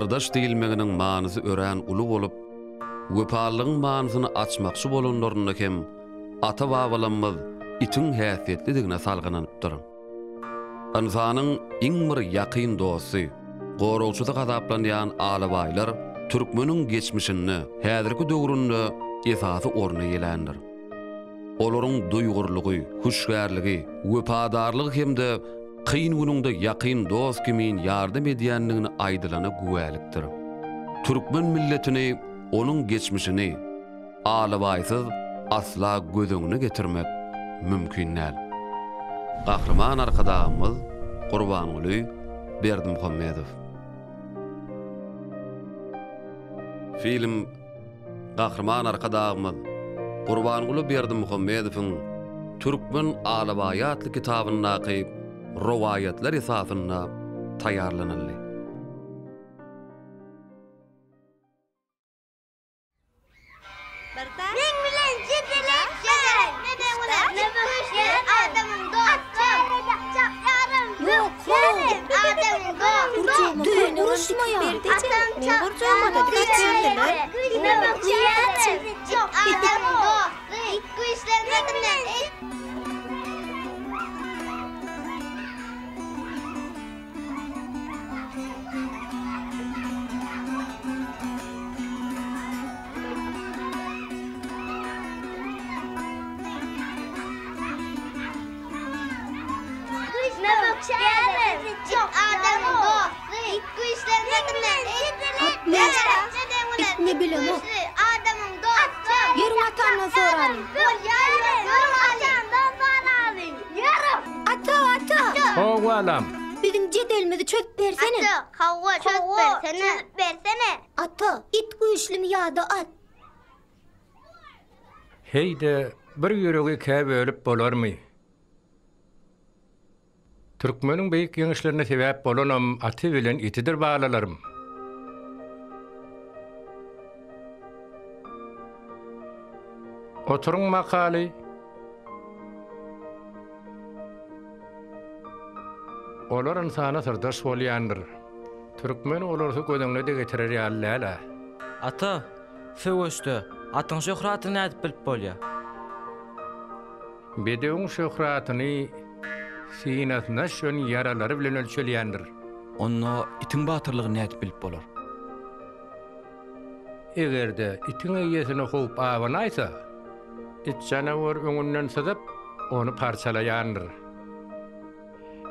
Syrdaş diýilmeginiň manysy örän uly bolup, wepalylygyň manysyny açmakçy bolanlarynda hem ata-babalarymyz itiň häsiýetlidigine salgylanypdyr. Ynsanyň iň bir ýakyn dosty, goragçysy hasaplanýan alabaýlar türkmeniň geçmişinde, häzirki döwründe esasy orny eýeländir. Olaryň duýgurlygy, hüşgärligi, wepadarlygy hem-de kyn günüňde ýakyn dost kimin ýardam edýändigini aýdylana güwälikdir. Türkmen milletini, onuň geçmişini alabaýsyz asla göz öňüne getirmek mümkin däl. Gahryman Arkadagymyz Gurbanguly Berdimuhamedow. Film Gahryman Arkadagymyz Gurbanguly Berdimuhamedowyň Türkmen alabaýy atly kitabyndaky rowaýatlar esasynda taýýarlanyldy. Meň bilen jedel etme! Adamyň dosty! Düýn uruşmaýar. Men gurjagymada dikip berdiler. Itni bilemok. Ýörüň atamdan soralyň. Ata, ata! Hawa, balam. Biziň jedelimizi çözüp bersene. Ata, hawa, çözüp bersene. Çözüp bersene. Ata, it güýçlümi ýa-da at? Heý-de, bir ýüregi ikä bölüp bolarmy? Türkmeniň beýik ýeňişlerine sebäp bolanam aty bilen itidir balalarym. Oturyň makaly. Olar ynsana syrdaş bolýandyr. Türkmen olarsyz göz öňüne-de getirer ýaly däl-ä. Ata, söweşde atyň şöhratyny nädip bilip bolýar? Bedewiň şöhratyny synasyna düşen ýaralary bilen ölçelýändir. Onda itiň batyrlygyny nädip bilip bolar? Eger-de itiň eýesine howp abanaýsa, it janawar öňünden syzyp, ony parçalaýandyr.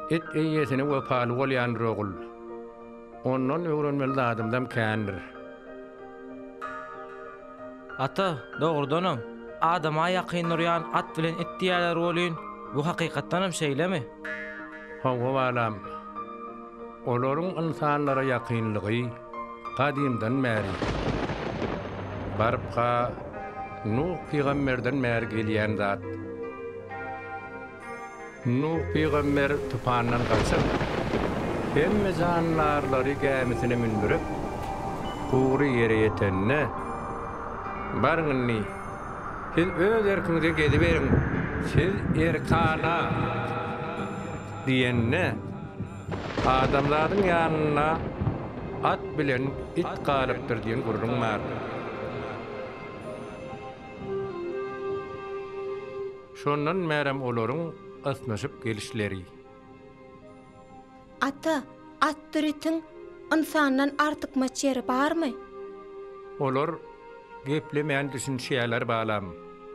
It eýesine wepaly bolýandyr, ogul. Ondan öwrenmeli zadymyzam kändir. Ata, dogrudanam, adama ýakyn durýan at bilen it diýýärler welin, bu hakykatdanam şeýlemi? Hawa, balam. Olaryň ynsanlara ýakynlygy gadymdan bäri, baryp-ha Nuh pygamberden bäri gelýän zat. Nuh pygamber tupandan gaçyp, hemme jandarlary gämisine mündürip, gury ýere ýetende, Baryň indi, siz öz erkiňize geziberiň, siz erkana! Diýende, adamzadyň ýanynda at bilen it galypdyr diýen gürrüň bar. Şondan bärem olaryň ysnyşyp gelişleri. Ata, atdyr itiň ynsandan artykmaç ýeri barmy? Olar geplemän düşünişýärler balam.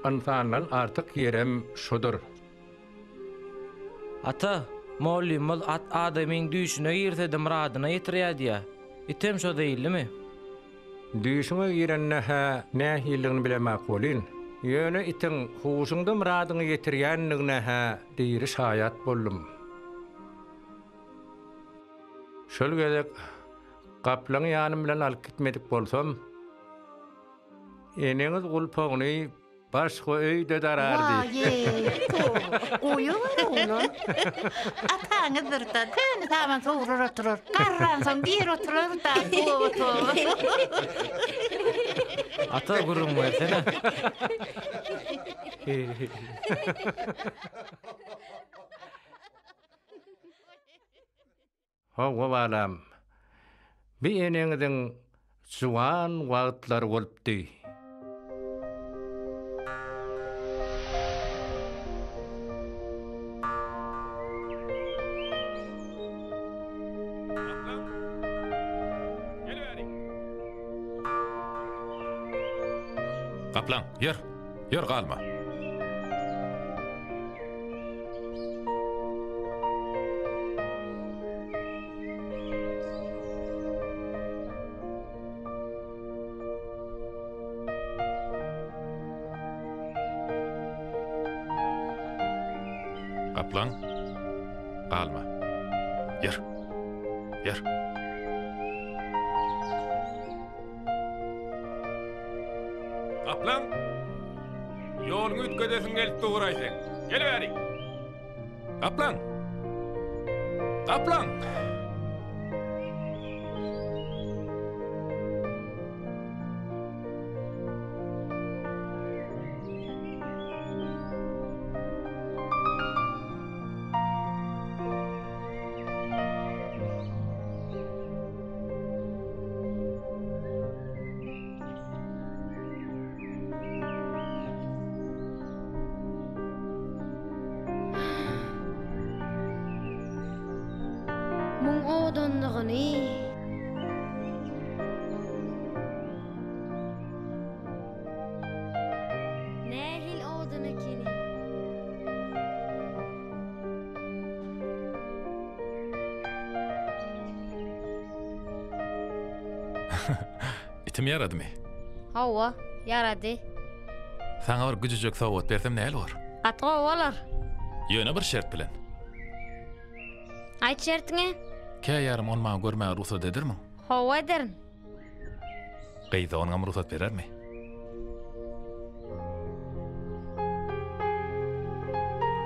Ynsandan artyk ýerem şudur. Ata, mollymyz at adamyň düýşüne girse-de myradyna ýetirýär diýýär. Item şo zeýillimi? Düýşüňe girende-hä nähilidigini bilemok welin, ýöne itiň huşuňda myradyňy ýetirýändigine-hä diri şaýat boldum. Şol gezek gaplaňy ýanym bilen alyp gitmedik bolsam, eneňiz gulpagyny Başga öýde darardy. Waý-eý, toba, goýawer oglan. Ataňyzdyr-da, köne saman sowrar oturar. Garransoň bir oturar-da, toba, toba. Ata, gürrüň bersene. Hawa, balam. Bi eneňiziň juwan wagtlary bolupdy. Gaplaň, ýör! Ýör, galma! Gaplaň, galma. Ýör. Ýör. Gaplaň, ýoluňy üýtgedesiň gelip dur-aý seň. Gel bärik. Gaplaň! Gaplaň! Muň owadanlygyny. Nähili owadan ekeni. Itim ýaradymy? Hawa, ýarady. Saňa bir güjüjek sowgat bersem näl bor? Gaty gowy bolar. Ýöne bir şert bilen. Aýt şertiňi. Kä ýarym ony maňa görmäge rugsat edermiň? Hawa ederin. Gyz doganyňam rugsat berermi?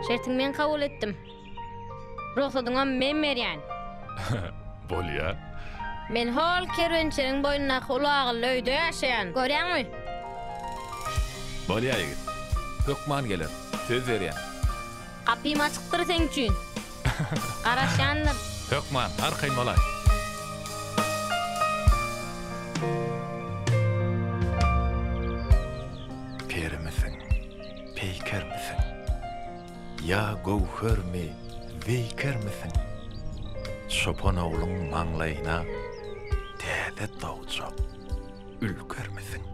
Şertiňi men kabul etdim. Rugsadyňam men berýän. Bolýa. Men hol kerwençiniň boýundaky uly agylly öýde ýaşaýan. Görýäňmi? Bolýa ýigit. Hökman gelerin. Söz berýän. Gapym açykdyr seň üçin. Garaşýandyr. Hökman, arkaýyn bolaý. Perimisiň, peýkermisiň? Ýa göwhermi, zeýkermisiň? Çopan ogluň maňlaýyna täze dogjak ülkermisiň?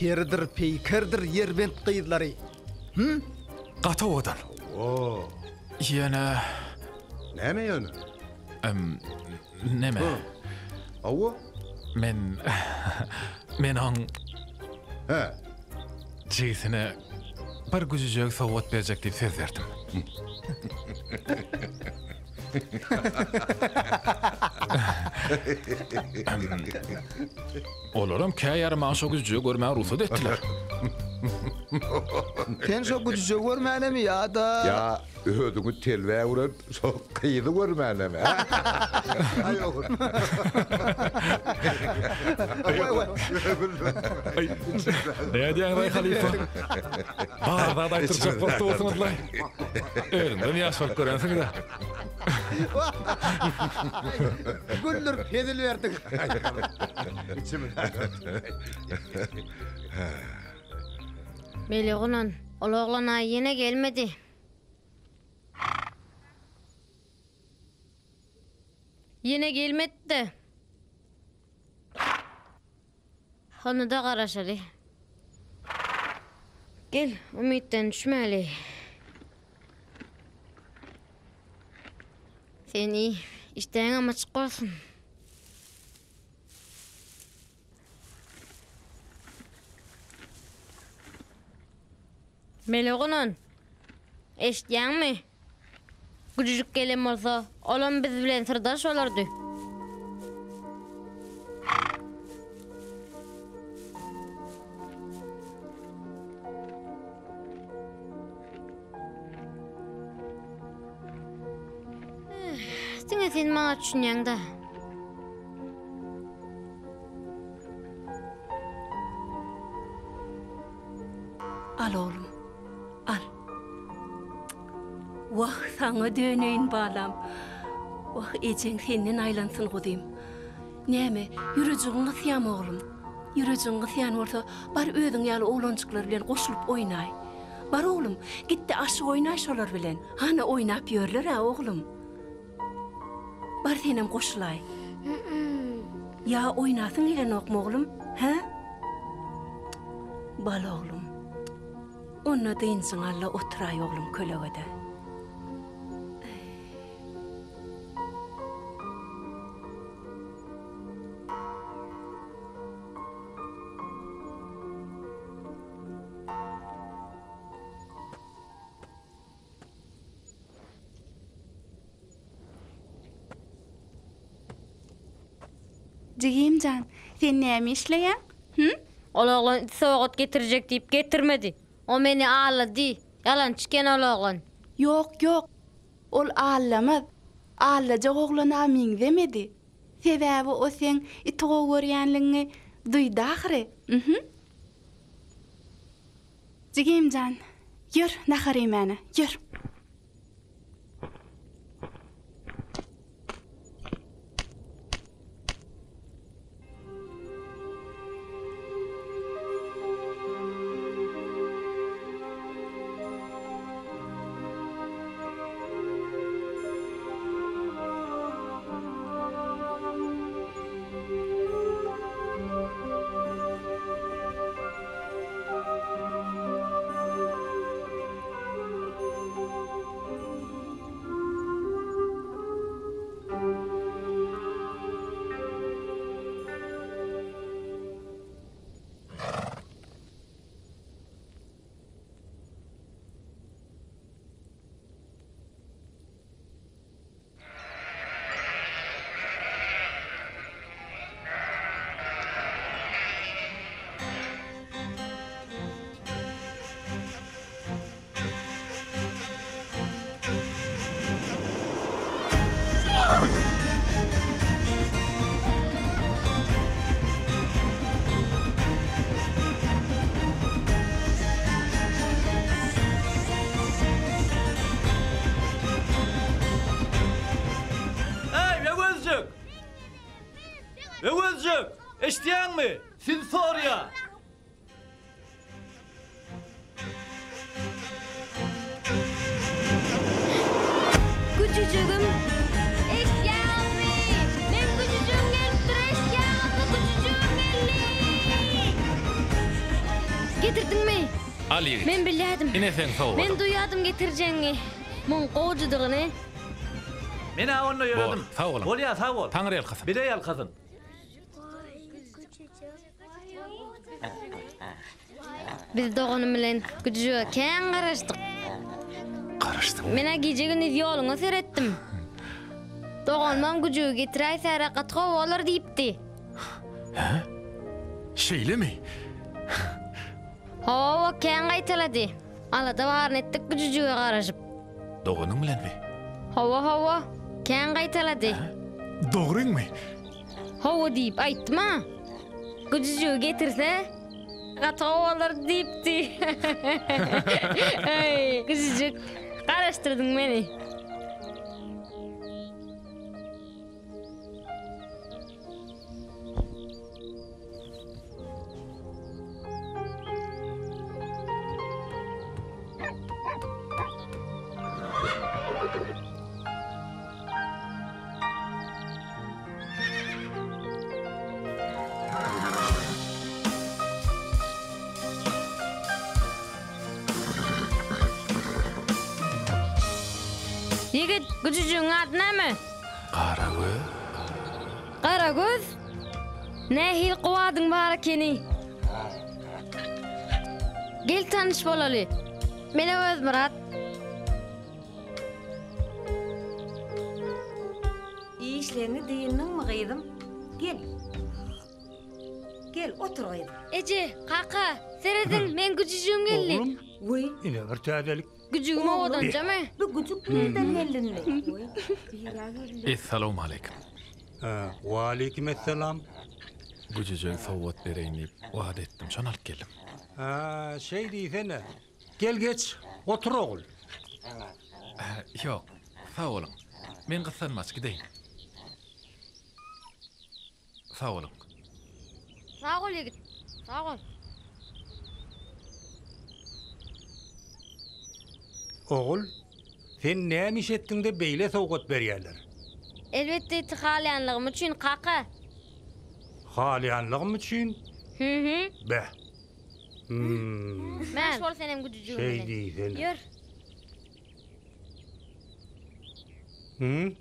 Peridir, peýkerdir Ýerbent gyzlary. Hüm? Gaty owadan. O. Ýöne. Näme ýöne? Neme? Hawa. Men men oň Hä. Jigisine bir güjüjegi sowgat berjek diýip söz berdim. Olaram käýarym maňa şo güjüjegi görmäge rugsat etdiler. Sen şo güjüjegi görmänemi ýa-da. Ýa özüňi telbä öwren Şo gyzy görmänemi, hä? Aý ogul. Nädýäňiz-aý halypa? Bar zat aýtdyrjak bolup dursuňyz-laý. Özüňizem ýaş bolup görensiňiz-ä. Güldürip hezil berdiň. Mele oglan, ol oglan-a ýene gelmedi. Ýene gelmedi-de. Onda-da garaşaly. Gel, umytdan düşmäli. Sen iý, işdäňem açyk bolsun. Melegunan, eşidýäňmi? Güjüjik gelen bolsa, olam biz bilen syrdaş bolardy. Diňe sen maňa düşünýäň-dä. Al oglum, al. Wah, saňa döneýin, balam. Wah, ejeň senden aýlansyn, guzym. Näme, ýürejigiň gysýamy, oglum? Ýürejigiň gysýan bolsa, bar özüň ýaly oglanjyklar bilen goşulyp oýnaý. Bar, oglum, git-de aşyk oýnaý şolar bilen. Hana, oýnap ýörler-ä, oglum. Bar senem goşulaý. Ýa oýnasyň gelenokmy oglum, hä? Bal oglum. Onda dynjyňy al-da oturaý oglum kölegede. Jigim jan, sen näme işleýäň? Hü? Ol oglan it sowgat getirjek diýip getirmedi. O meni aldady. Ýalançy eken ol oglan. Ýok, ýok. Ol aldamaz. Aldajak oglana meňzemedi. Sebäbi o seň iti gowy görýänligiňi duýdy ahyry. Mhm. Jigim jan, ýör, nahar iýmäne, ýör. Eý, Öwezjik! Öwezjik! Eşidýäňmi? Sizi sorýa! Güjüjigim! Eşidýäňizmi? Meň güjüjigim gelipdir, eşidýäňizmi, güjüjigim geldi! Getirdiňmi? Al ýigit. Men bilýärdim. Ine seň sowgadyň. Men duýýardym getirjegiňi. Muň gowujadygyny. Men-ä onda ýöredim. Bor, sag boluň. Bolýa, sag bol. Taňry ýalkasyn. Bile ýalkasyn. Biz doganym bilen güjüjege kän garaşdyk. Garaşdyň? Men-ä gije-gündiz ýoluňa seretdim. Doganymam güjügi getiräýsäre gaty gowy bolar diýipdi. Hä? Şeýlemi? Hawa, kän gaýtalady. Alada baryny etdik güjüjige garaşyp. Doganyň bilenmi? Hawa, hawa. Kän gaýtalady. Dogryňmy? Hawa diýip aýtdym-a. Güjüjigi getirse, gaty gowy bolar diýipdi. Eý, güjüjik, garaşdyrdyň meni. Ýigit, güjüjigiň ady näme? Garagöz. Garagöz? Nähili gowy adyň bar ekeni. Gel tanyş bolaly. Men Öwezmyrat. Işleňi dyndyňmy gyzym? Gel. Gel, otur gyzym. Eje, kaka, serediň, meň güjüjigim geldi. Oglum, Wiý. ine bir täzelik. Güjügim owadanjamy? Bu güjük nirden geldi indi? Essalawmaleýkim. Waleýkim esselam. Güjüjegi sowgat bereýin diýip wada etdim, şony alyp geldim. Hä, şeý diýsene. Gel geç, otur ogul. Ýok, sag boluň. Men gyssanmaç gideýin. Sag boluň. Sag bol ýigit, sag bol. Ogul, sen näme iş etdiň-de beýle sowgat berýärler? Elbetde iti halaýanlygym üçin, kaka. Halaýanlygym üçin? Hü-hü. Beh. Hüm. Mäş bol senem güjüjügiň Şeý bilen. diýsene. Ýör. Hü?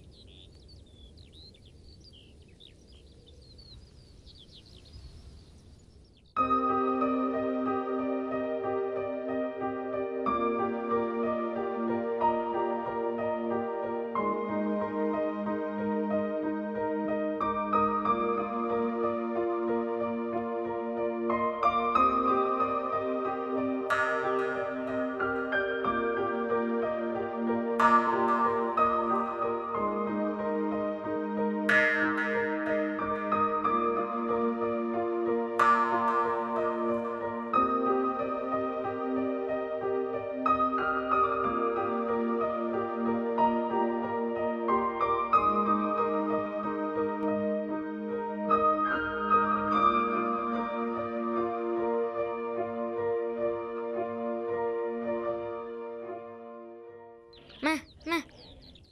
Mä, mä.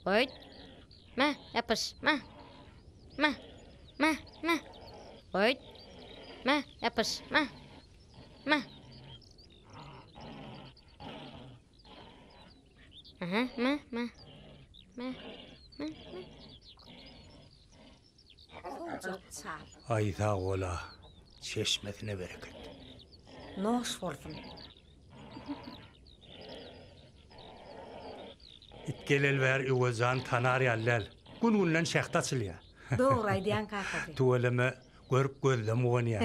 Oýt. Mä, ýapyş. Mä. Mä. Mä, mä. Oýt. Mä, ýapyş. Mä. Mä. Aha, mä, mä. Mä, mä, mä. Aý sag bola, çeşmesine bereket. Noş bolsun. It geleli bäri Öwezjany tanar ýaly däl. Gün-günden şähdi açylýar. Dogry aýdýaň kakasy. Tüweleme, görüp gözlem guwanýar.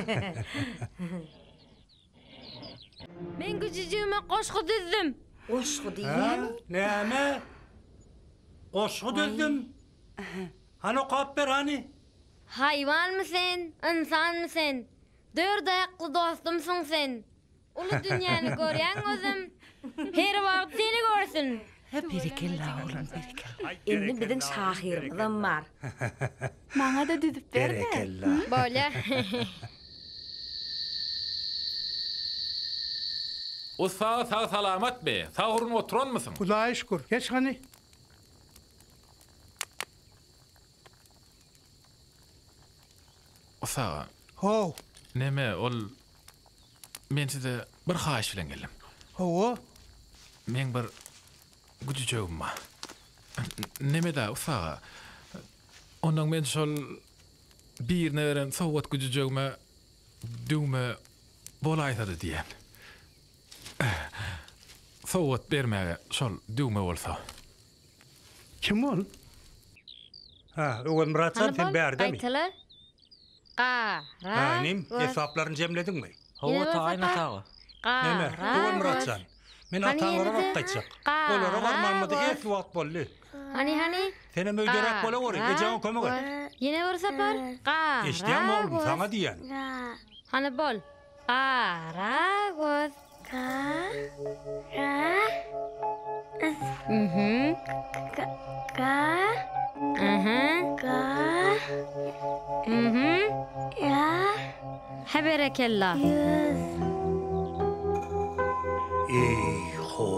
Men güjüjigime goşgy düzdüm. Goşgy diýýämi? Näme? Goşgy düzdüm? Hany okap ber hany. Haýwanmy sen, ynsanmy sen? Dört aýakly dostumsyň sen. Uly dünýäni görýän gözüm her wagt seni görsün. Berekella oglum berekella. Indi biziň şahyrymyzam bar. Maňa-da düzüp ber-de. Berekella. Bolýa. Ussa sag-salamatmy? Sag-gurun oturanmysyň? Hudaýa şükür. Geç hany. Ussa. How. Neme, ol men size bir haýyş bilen geldim. Hawa. Meň bir güjüjegim bar. Neme-dä, ussa aga. Onnoň men şol birine beren sowgat güjüjegime düwme bolaýsady diýýän. Sowgat bermäge şol düwme bolsa. Kim ol? Hä, Öwezmyrat jan Hany sen bol, bärdemi? gaýtala. Ga, ra, Hä, inim, göz. esbaplaryny jemlediňmi? Hawa, Ýene bir taýyn sapar. ata aga. Ga, Neme, ra, Öwezmyrat göz. jan, men Hany ataňlara ýene-de. baryp gaýtjak. Ga, Olara ra, barmanymyza göz. esli wagt boldy. Hany, hany. Senem öýderäk Ga, bolaweri, ra, ejeňe kömek et. göz. Ýene bir sapar. Ga, ra, Eşidýäňmi oglum, göz. saňa diýýän. Hany bol. Ga, ra, göz. Ga, ra, z. Mhm. Ga, ga. Aha. Ga. Mhm. Ra. Hä berekella. Ýüz. Eý-ho!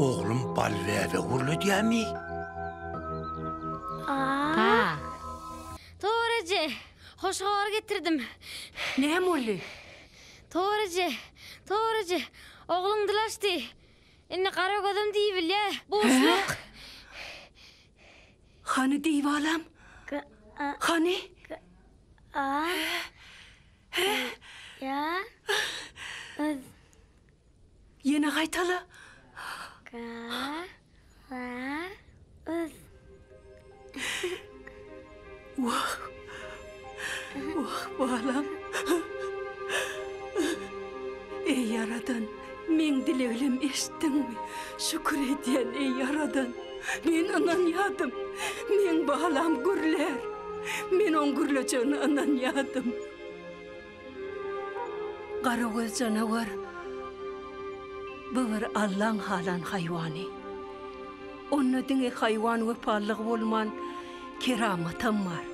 Oglum Balbäbek gürledýämi? A. Ga. Tor eje, hoş habar getirdim. Näme boldy? Tor eje, Tor eje, ogluň dil açdy. Indi gara gözüm diýibilýä. Buşluk. Hany diý balam? Hany? A. Ýa. Yz. Ýene gaýtala. Ga. Ra. Yz. Wah. Wah, balam. Eý, Ýaradan, meň dilegimi. Söylem eşitdiňmi? Şükür edýän eý Ýaradan. Men ynanýadym. Meň balam gürlär. Men oň gürlejegine ynanýadym. Garagöz janawar bu bir Allaň halan haýwany. Onda diňe haýwan wepalylygy bolman, keramatam bar.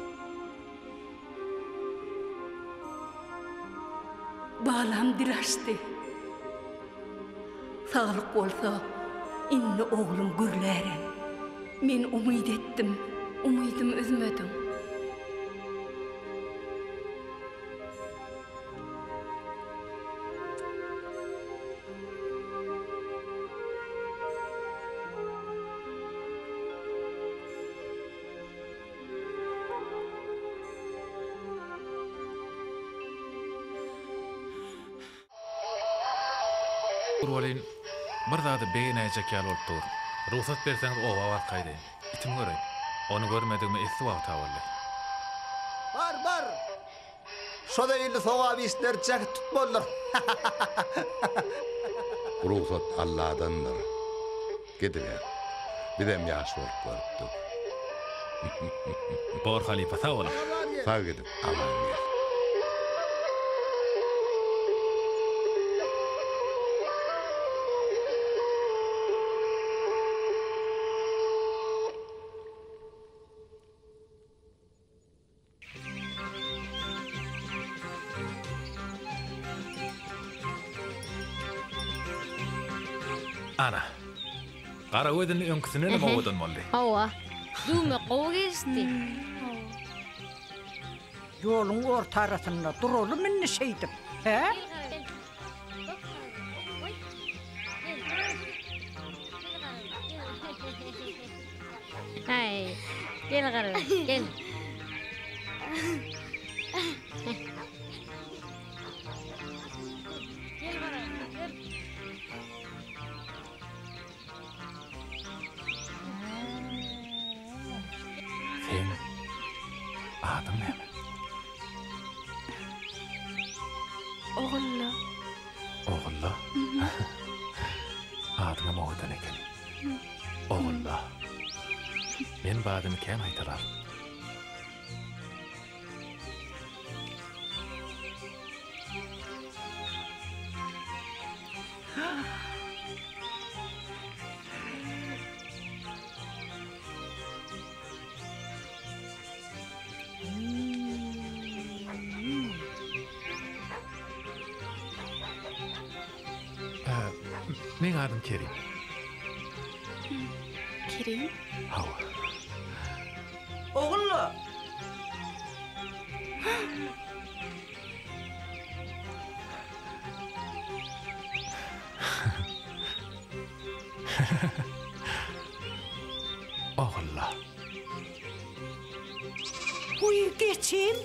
Balam dil açdy. Saglyk bolsa, indi oglum gürlärem. Men umyt etdim, umydymy üzmediň. Dur welin, bir zada begenäýjek ýaly bolup dur. Rugsat berseňiz oba baryp gaýdaýyn. Itimi göreýin. Ony görmedigime esli wagt-a boldy. Bar, bar! Şo zeýilli sogap işleri jäht tutmalydyr. Rugsat Alladandyr. Gidiber. Bizem ýaş bolup görüpdik. Bor halypa sag boluň. Sag gidip aman gel. Ana. Garagöz indi öňküsindenem owadan boldy. Hawa. Düwmek gowy gelişdi. Ýoluň ortarasynda duralymy indi şeýdip, hä? Haý, gel Garagöz, gel. Gel Garagöz, gel. Seň adyň näme? Ogulla. Ogulla? Adyňam owadan eken. Ogulla. Men bu adyny kän gaýtalaryn. Meň adym Kerim. Kerim? Hawa. Ogulla! Ogulla. Guý geçim.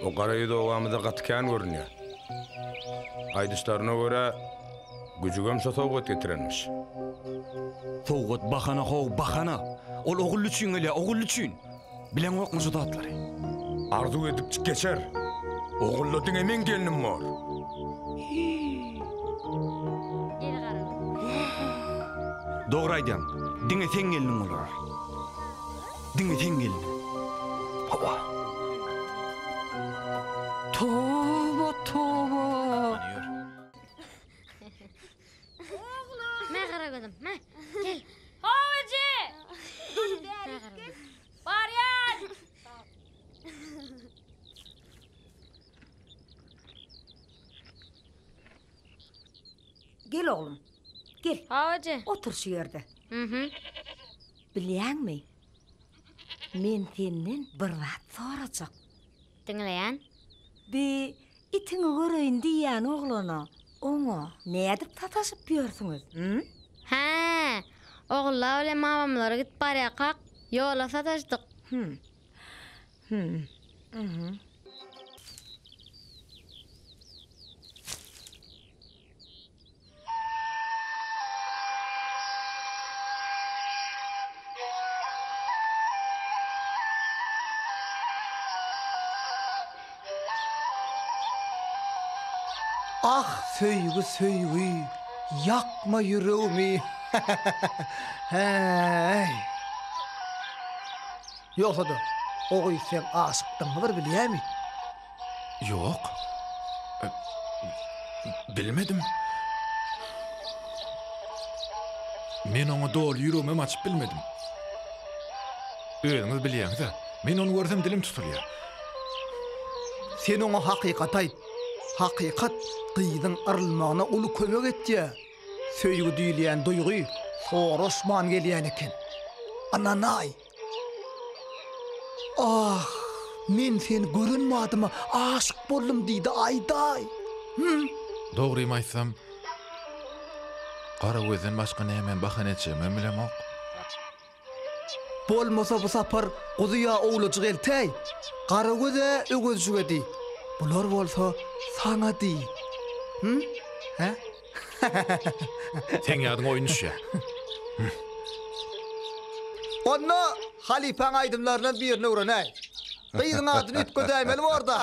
O gara ýüz obamyzda gaty kän görünýär. Aýdyşlaryna görä, güjügem şo sowgat getirenmiş. Sowgat bahana how, bahana. Ol ogully üçin gelýär, ogully üçin. Bileňokmy şu zatlary? Arzuw edipjik geçer. Ogulla diňe meň gelnim bor. Dogry aýdýaň. Diňe seň gelniň bolar. Diňe seň gelniň. Hawa. Toba, toba. Mä Garagözüm, mä. Gel. How eje! Barýan! Gel oglum. Gel. How eje. Otur şu ýerde. Mhm. Bilýäňmi? Men senden bir zat sorajak. Diňleýän. Bi itiňi göreýin diýýän oglana, oňa nädip sataşyp ýörsüňiz, hü? Hä, Ogulla bilen mamamlara gidip barýarkak, ýola sataşdyk. Hüm. Hüm. Mhm. Ah, söýgi, söýgi! Ýakma ýüregimi. Häý. Ýogsa-da, o gyz seň aşykdygyňy bir bilýämi? Ýok. Bilmedim. Men oňa doly ýüregimem açyp bilmedim. Özüňiz bilýäňiz-ä, men ony görsem dilim tutulýar. Sen oňa hakykaty aýt. Hakykat gyzyň yrylmagyna uly kömek etýär. Söýgi diýilýän duýgy soraşman gelýän eken. Ynanaý. Ah, men seni gören badyma aşyk boldum diýdi aýdaý. Hüm. Dogrymy aýtsam, Garagözden başga nämäni bahana etjegimem bilemok. Bolmasa bu sapar guzy ýa owlajyk eltäý. Garagöz-ä öwezjige diý. Bular bolsa saňa diý. Hüm? Hä? Seň ýadyňa oýun düşýär. Onda halypaň aýdymlaryndan birini öwrenäý. Gyzyň adyny üýtgedäýmeli bor-da.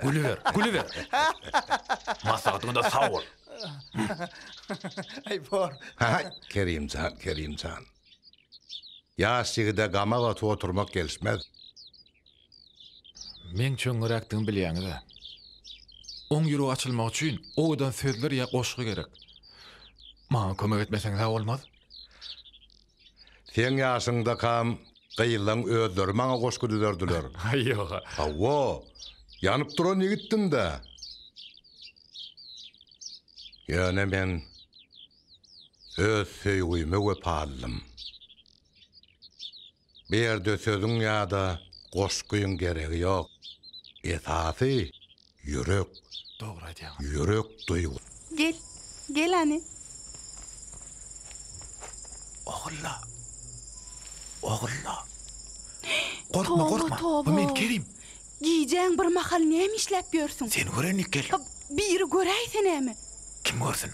Gülüber, gülüber. Maslahatyňa-da sag bol. Aý bor. Haý, Kerimjan, Kerimjan. Ýaş ýigide gama batyp oturmak gelişmez. Meň çöňňeräkdigimi bilýäňiz-ä. Oň ýüregi açylmagy üçin owadan sözler ýa goşgy gerek. Maňa kömek etmeseňiz-ä bolmaz. Seň ýaşyňdakam gyzlaň özleri maňa goşgy düzerdiler. Aý ýog-a. Hawa, ýanyp duran ýigitdim-dä. Ýöne men öz söýgüme wepalydym. Bu ýerde sözüň ýa-da goşgyň geregi ýok. Esasy ýürek. Dogry aýdýaňyz. Ýürek duýgusy. Gel, gel hany. Ogulla. Ogulla. Gorkma, gorkma. Bu men Kerim. Gijäň bir mahal näme işläp ýörsüň? Seni görenlik geldim. Biri göräýse näme? Kim görsün?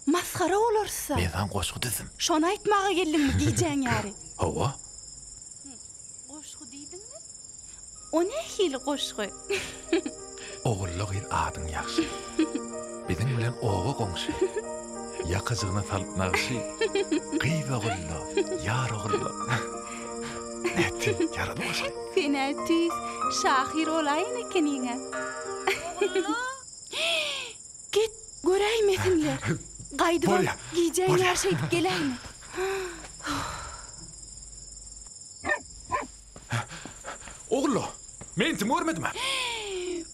Masgara bolarys-a. Men saňa goşgy düzdüm. Şony aýtmaga geldiňmi gijäň ýary? Hawa. Goşgy diýdiňmi? O nähili goşgy? Ogulla gyz adyň ýagşy. Biziň bilen oba goňşy. Ýakajygyna salyp nagşy. Gyz ogulla, ýar ogulla. Nätdi, ýarady goşgy. Sen-ä tüýs şahyr bolaýan ekeniň-ä. Ogulla! Git, göräýmesinler. Gaýdybam Bolýa, gijäň bolýa. ýary şeýdip geläýme. Ogulla, men itimi görmedim-ä.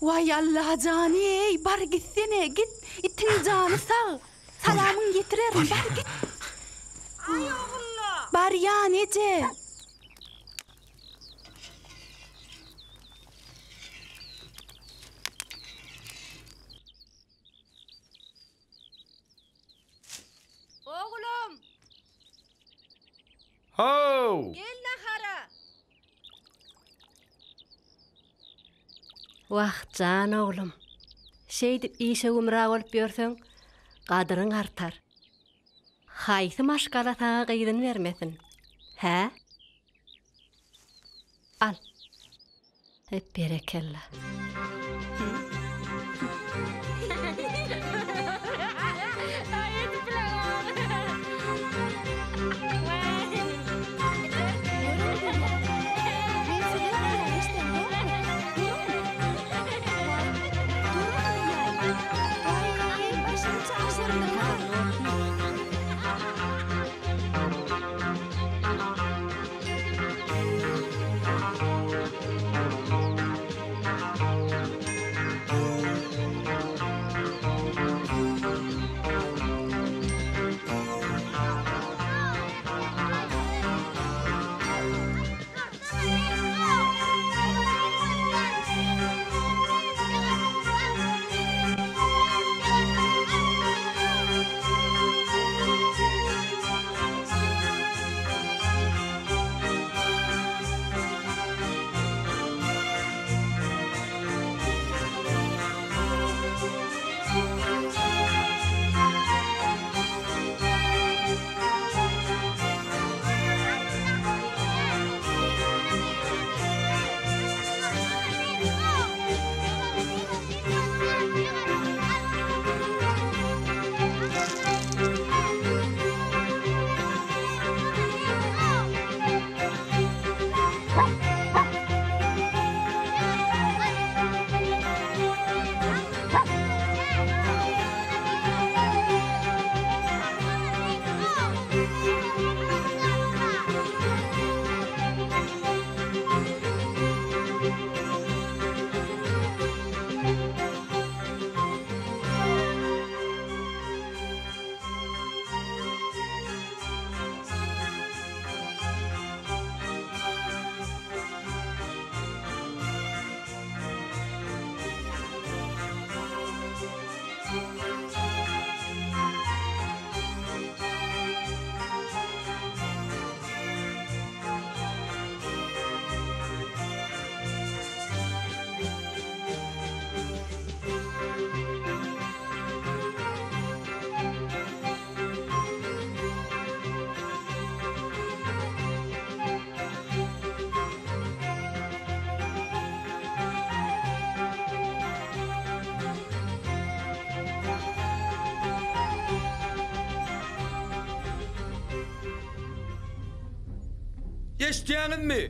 Waý Allajany-eý, bar gitsene, git, itiň jany sag. Salamyňy ýetirerin, bar git. Aý Ogulla! Barýan eje. Oglum! How! Gel nahara! Wah, jan oglum. Şeýdip işe gümra bolup ýörseň, gadyryň artar. Haýsy maşgala saňa gyzyny bermesin? Hä? Al. Hep berekella. Eşidýäňizmi?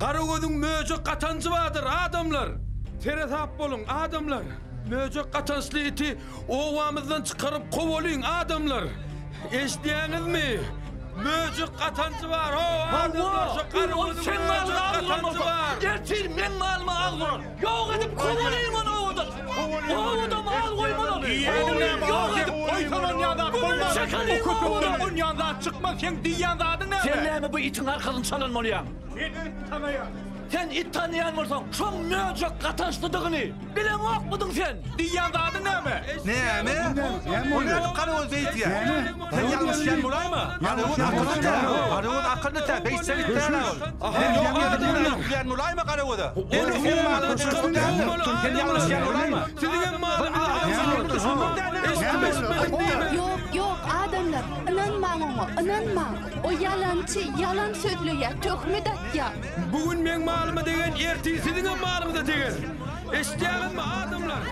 Garagözüň möjek gatanjy bardyr, adamlar! Seresap boluň, adamlar! Möjek gatançly iti obamyzdan çykaryp kowalyň, adamlar! Eşidýäňizmi? Möjek gatanjy bar, ho, adamlar! Şo Garagözüň möjek gatanjy bar! Ertir meň malyma agyz urar. Ýok edip kowalyň ony obadan! Obada mal goýmaz ony! Diýýäniň näme? Ýok edip Goýsan onýan zat bolmaz. Çekeliň O köpekden obadan! onýan zat çykmaz. Seň diýýän zadyň näme? Sen näme bu itiň arkasyny çalan bolýaň? Men it tanaýan. Sen it tanaýan bolsaň, şoň möjek gatançlydygyny bileňokmydyň sen? Diýýän zadyň näme? Näme? O nädip Garagöz beýtýär? Sen ýalňyşýan bolaýma? Garagöz akylly tä. Garagöz akylly tä. Beýtse gitýär ol. Sen ýalňyşýan bolaýma Garagöze? Sen malyny çykaryp däldir. Sen ýalňyşýan bolaýma? Siziňem Ýok, ýok, adamlar, ynanmaň oňa, ynanmaň. O ýalançy, ýalan sözleýär, töhmet atýar. Bu gün meň malyma degen ertir siziňem malyňyza deger. Eşidýäňizmi, adamlar?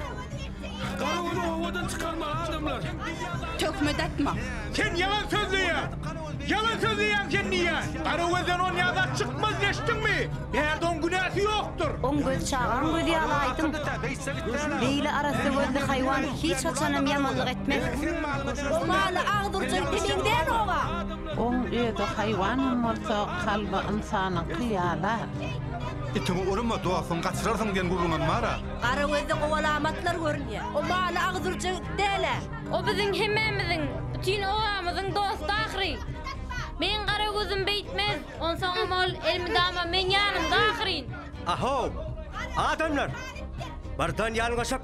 Garagözi obadan çykarmaly, adamlar. Töhmet atma. Sen ýalan sözleýäň. Ýalan sözleýäň sen diýýän. Garagözden onýa zat çykmaz, eşitdiňmi? Bärde oň günäsi ýokdur. Oň gözi çagaň gözi ýaly aýdyň. Beýle arassa gözli haýwan hiç haçanam ýamanlyk etmez. O maly agdyrjak ite meňzänok-a. Oň özi haýwanam bolsa, kalby ynsanyňky ýala. Itiňi urma, dostuňy gaçyrarsyň diýen gürrüňem bar-a. Garagözde gowy alamatlar görünýär. O maly agdyrjak it däl-ä. O biziň hemmämiziň, bütin obamyzyň dosty ahyry. Meň Garagözüm beýtmez. Onsoňam ol elmydama meň ýanymda ahyryn. Ahow, adamlar! Birden ýalňyşyp,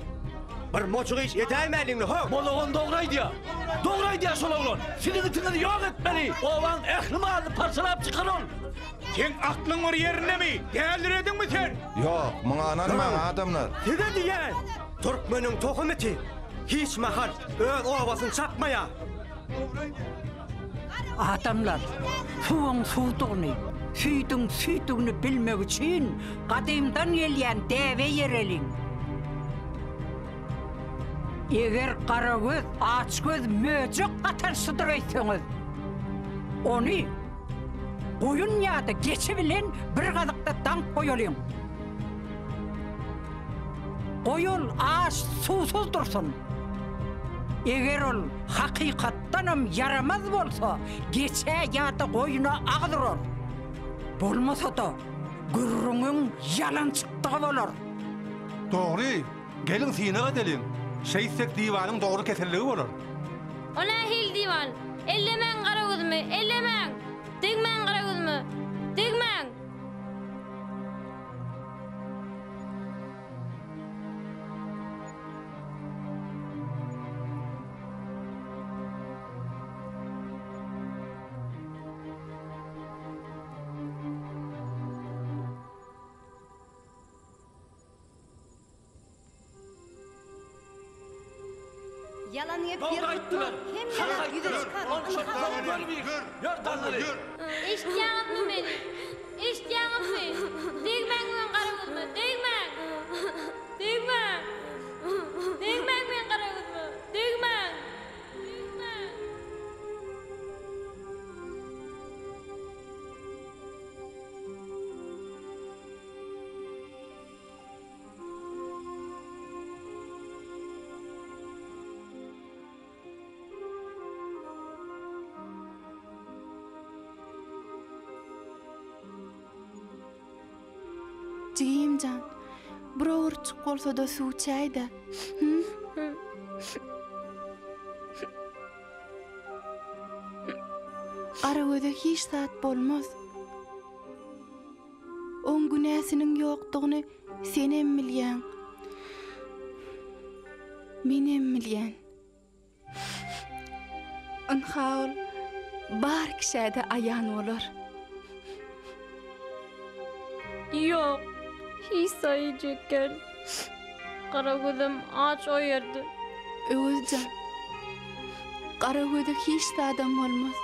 bir mojuk iş edäýmäliňle, how! Bolagan dogry aýdýar. Dogry aýdýar şol oglan. Siziň itiňizi ýok etmeli. Obaň ähli malyny parçalap çykar ol. Seň aklyň bir ýerindemi? Dälirediňmi sen? Ýok, muňa ynanmaň, adamlar. Size diýýän, türkmeniň tohum iti hiç mahal öz obasyny çapmaýar. Adamlar, suwuň suwdugyny, süýdüň süýtdügini bilmek üçin gadymdan gelýän däbe ýereliň. Eger garagöz, açgöz möjek gatançlydyr öýtseňiz, ony goýun ýa-da geçi bilen bir gazykda daňyp goýalyň. Goý ol aç, suwsuz dursun. Eger ol hakykatdanam ýaramaz bolsa, geçä ýa-da goýuna agyz urar. Bolmasa-da, gürrüňiň ýalan çykdygy bolar. Dogry, geliň synag edeliň. Şeýtsek diwanyň dogry keselligi bolar. O nähili diwan? Ellemäň garagözümi, ellemäň! Degmäň garagözüme, degmäň! Ýalan gep ýer tutmaz, hemme zat ýüze çykar, ynha. Eşitýäňizmi meni? Eşitýäňizmi? Degmäň meň gara gözüme, degmäň! Degmäň! Degmäň meň gara gözüme, degmäň! Degmäň! Jigim jan, bir owurtjyk bolsa-da suw içäý-dä. Hü? Garagöze hiç zat bolmaz. Oň günäsiniň ýokdugyny senem bilýäň. Menem bilýän. Ynha ol bar kişä-de aýan bolar. Ýok, hiç zat iýjek däl. Garagözem aç o ýerde. Öwez jan, Garagöze hiç zadam bolmaz.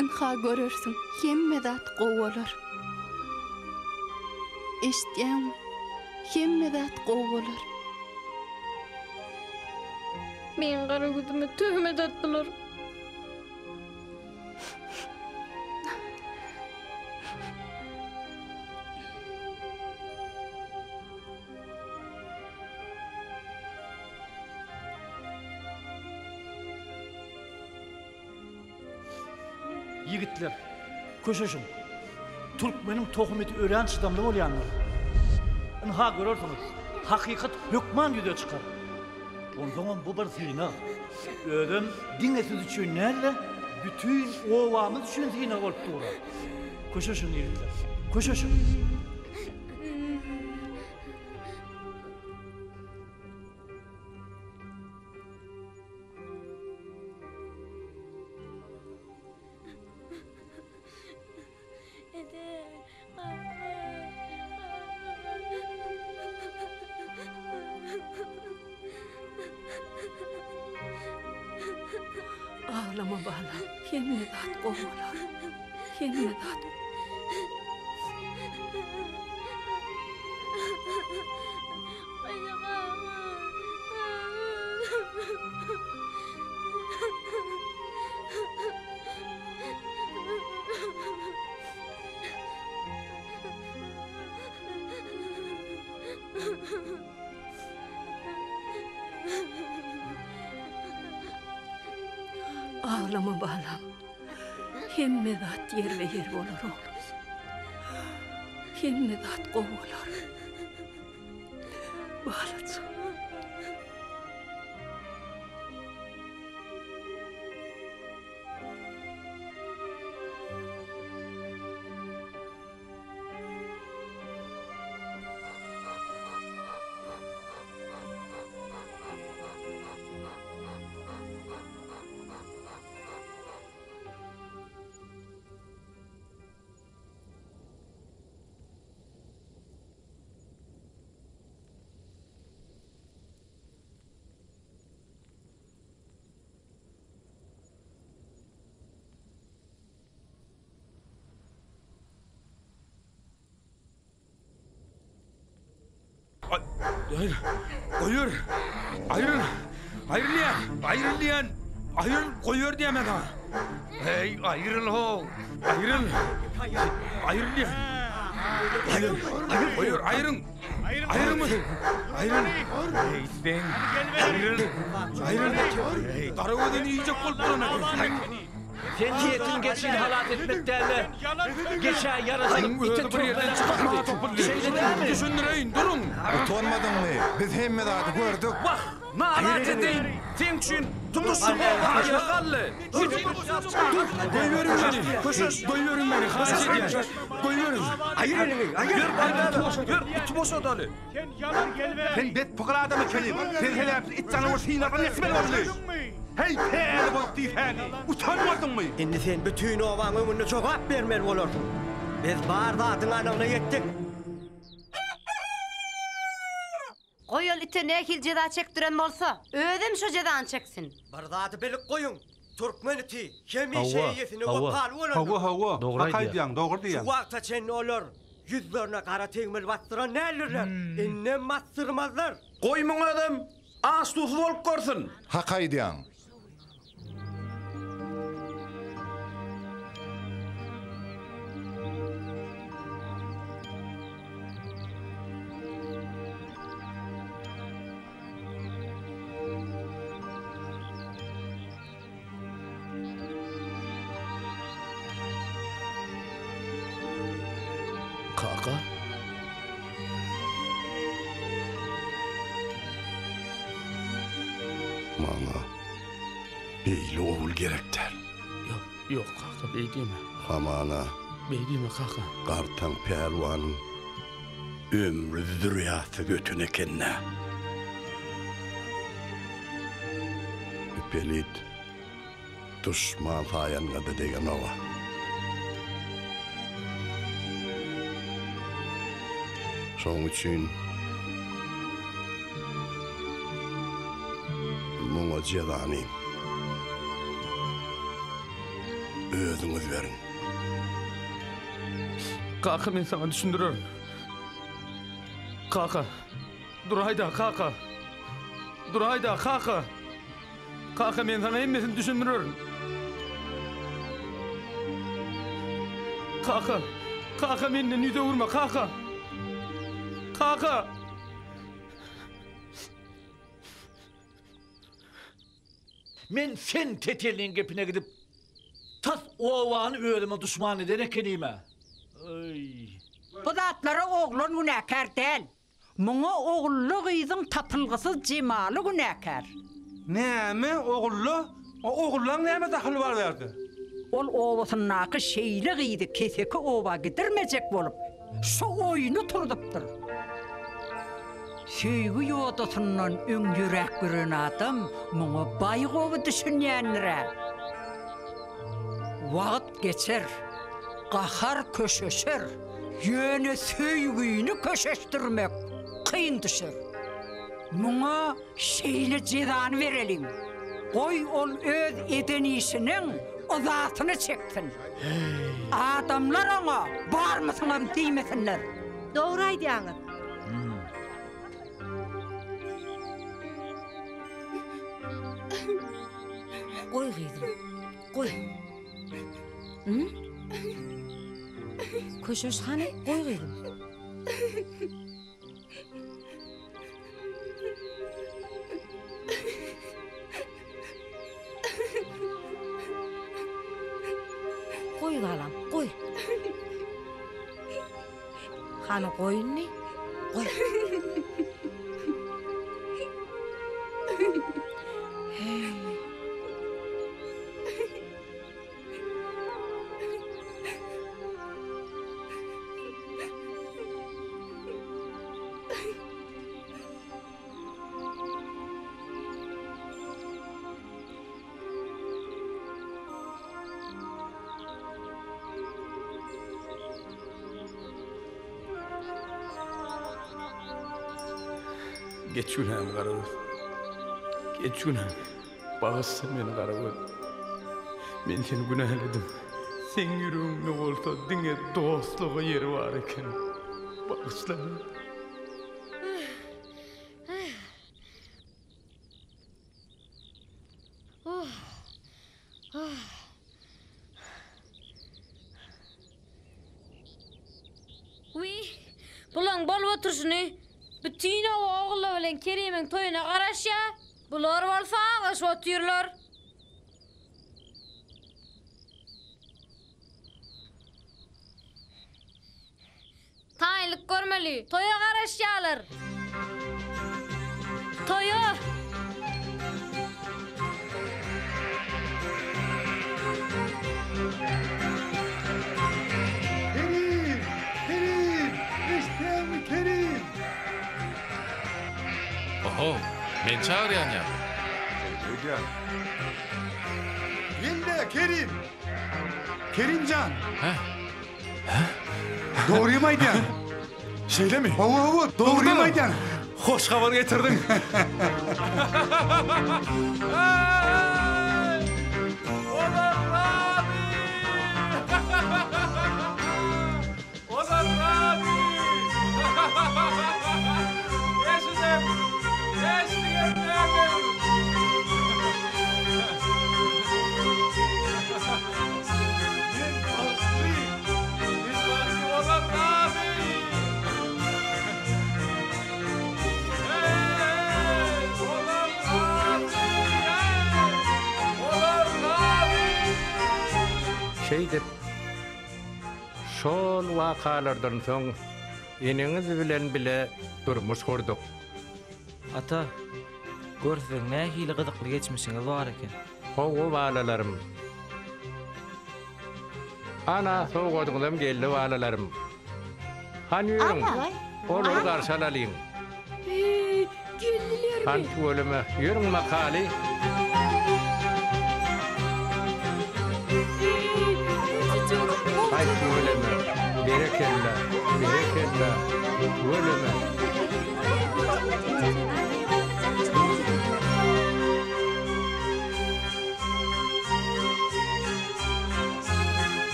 Ynha görersiň, hemme zat gowy bolar. Eşitýäňmi? Hemme zat gowy bolar. Ýigitler, köşeşiň. Türkmeniň tohum iti örän çydamly bolýandyr. Ynha görersiňiz, hakykat hökman ýüze çykar. Onsoňam bu bir synag. Özem diňe siz üçin däl-de, bütin obamyz üçin synag bolup dur-a. Köşeşiň ýigitler, köşeşiň. Aglama balam, hemme zat gowy bolar. Hemme zat. Aglama balam. Hemme zat ýerbe-ýer bolar oglum. Hemme zat gowy bolar. Balajygym. Aýryl. Goýber. Aýryl. Aýryl diýýän. Aýryl diýýän. Aýryl, goýber diýýän men saňa. Heý, aýryl how. Aýryl. Aýryl diýýän. Aýryl. Goýber, aýryň. Aýryl muny. Aýryl. Heý, sen. Aýryl. Aýryl. Heý, Garagözüni iýjek bolup duran eken. Sen niýetiň geçini halas etmek däl-de, geçä ýaraşyp, ite töhmet atmakdy. Şeýle dälmi? Düşündireýin, duruň! Utanmadyňmy? Biz hemme zady gördük. Wah, nalaç edeýin! Seň üçin tutuş oba aýaga galdy. Dur! Goýberiň meni! Köşeş! Goýberiň meni, haýyş edýän! Goýberiň! Aýyr eliňi, aýyr! Ýör, Aýbäbek, ýör, iti boşadaly! Sen bet pygyr adam ekeniň. Sen sebäpli it janawar synagdan geçmeli boldy. Heý, päli bozuk diýsäni. Utanmadyňmy? Indi sen bütin obaň öňünde jogap bermeli bolarsyň. Biz bar zadyň anygyna ýetdik. Goý ol ite nähili jeza çekdiren bolsa, özem şo jezany çeksin. Bir zady bilip goýuň, türkmen iti hemişe Hawa, eýesine hawa. wepaly bolandyr. Hawa, hawa. Dogry Hak aýdýar. aýdýaň, dogry Şu diýýäň. wagta çenli olar ýüzlerine gara tegmil basdyran däldirler, indem basdyrmazlar. Goý muň özem aç-susuz bolup görsün. Hak aýdýaň. Kaka? Maňa beýle ogul gerek däl. Ýok, ýok kaka, beý diýme. Hamana. Beý diýme kaka. Gartaň pälwanyň ömri zürýatsyz öten eken-dä. Pelit duşman saýanyňa-da degenog-a. Şonuň üçin muňa jezany özüňiz beriň. Kaka, men saňa düşündirerin. Kaka, duraý-da, kaka. Duraý-da, kaka. Kaka, men saňa hemmesini düşündirerin. Kaka, kaka menden ýüz öwürme, kaka. Kaka! Men sen tetelliň gepine gidip. Tas obany özüme duşman eden ekenim-ä. Öý. Bu zatlara oglan günäkär däl. Muňa Ogulla gyzyň tapylgysyz jemaly günäkär. Näme, Ogulla? O Ogullaň näme dahyly bar bu ýerde? Ol obasyndaky şeýle gyzy keseki oba gidirmejek bolup, şu oýny turzupdyr. Söýgi ýodasyndan öň ýöräp gören adam muňa baý gowy düşünýändir-ä. Wagt geçer, gahar köşeşer, ýöne söýgini köşeşdirmek kyn düşer. Muňa şeýle jezany bereliň, goý ol öz eden işiniň yzasyny çeksin. Adamlar oňa barmysyňam diýmesinler. Dogry aýdýaňyz. Goý gyzym, goý. Hum? Köşeş hany, goý gyzym. Goý balam, goý. Hany goý indi. Goý. Hey. Geç günämi Garagöz. Geç günämi. Bagyşla meni Garagöz. Men seni günäledim. Seň ýüregiňde bolsa diňe dostluga ýeri bar eken. Bagyşla meni. Wiý, bulaň bolup oturyşyny! Bütin oba Ogulla bilen Kerimiň toýuna garaşýa, bular bolsa aglaşyp otyrlar. Taýynlyk görmeli. Toýa garaşýarlar. Toýa! Kerim! Kerim! Eşitýäňmi, Kerim? Oho, meni çagyrýan ýaly. Şeýle öýdýän. Gel-de, Kerim! Kerim jan! Hä? Dogrymy aýdýaň? Şeýlemi? Hawa, hawa, dogrymy aýdýaň. Hoş habar getirdiň. Şeýdip, şol wakalardan soň eneňiz bilen bile durmuş gurduk. Ata, gör siziň nähili gyzykly geçmişiňiz bar eken. Hawa balalarym. Ana sowgadyňyzam geldi balalarym. Hany ýörüň, olary garşy alalyň. Heý, geldilermi? Hany tüweleme, ýörüň makaly. Heý, güjüjek, Haý tüweleme, berekella, berekella.